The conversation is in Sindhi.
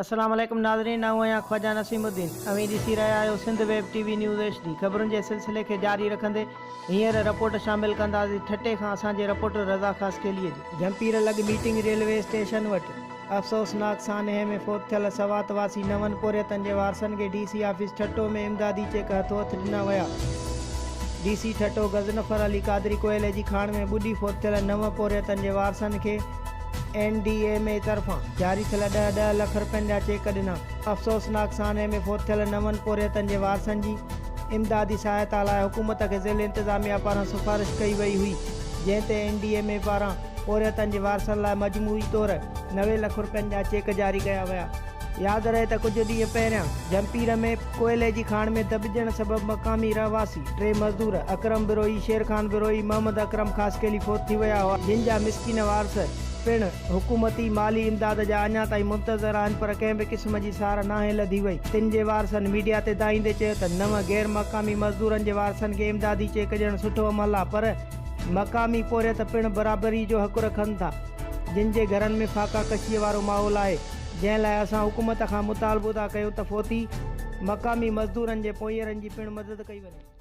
السلام عليڪم ناظرين آئون آهيان خواجه نسيم الدين اوهين ڏسي رهيا آهيو Sindh web T V news H D خبرن جي سلسلي کي جاري رکندي هينئر رپورٽ شامل ڪنداسين ٺٽي کان اسان جي رپورٽر رضا خاصخيلي جي. جهمپير لڳ ميٽنگ ريلوي اسٽيشن وٽ افسوسناڪ سانحي ۾ فوت ٿيل سوات واسي نون پورهيتن جي وارثن کي ڊي سي آفيس ٺٽو ۾ امدادي چيڪ هٿو هٿ ڏنا ويا. ڊي سي ٺٽو غضنفر علي قادري ڪوئلي جي کاڻ ۾ ٻڏي فوت ٿيل نون پورهيتن جي وارثن کي اين ڊي ايم اي طرفان جاري ٿيل ڏهه ڏهه لک رپين جا چيڪ ڏنا. افسوسناڪ سانحي ۾ فوت ٿيل نون پورهيتن جي وارثن جي امدادي سهائتا لاء حڪومت کي ضلعي انتظاميا پاران سفارش ڪئي وئي هئي، جنهن تي اين ڊي ايم اي پاران پورهيتن جي وارثن لاء مجموعي طور 90 لک رپين جا چيڪ جاري ڪيا ويا. ياد رهي ته ڪجهه ڏينهن پهريان جهمپير ۾ ڪوئلي جي کاڻ ۾ دٻجڻ سبب مقامي رهواسي ٽي مزدور اڪرم بروهي، شير خان بروهي، محمد اڪرم خاصخيلي فوت ٿي ويا هئا، جن جا مسڪين وارث پڻ حڪومتي مالي امداد جا اڃا تائين منتظر آهن پر ڪنهن به قسم جي سار ناهي لڌي وئي. تن جي وارثن ميڊيا تي دانهيندي چيو ته نون غير مقامي مزدورن جي وارثن کي امدادي چيڪ ڏيڻ سٺو عمل آ پر مقامي پورهيت پڻ برابري جو حق رکن ٿا جن جي گهرن ۾ فاقا ڪشيء وارو ماحول آهي جنهن لاء اسان حڪومت کان مطالبو ٿا ڪيون ته فوتي مقامي مزدورن جي پوئينرن جي پڻ مدد ڪئي وڃي.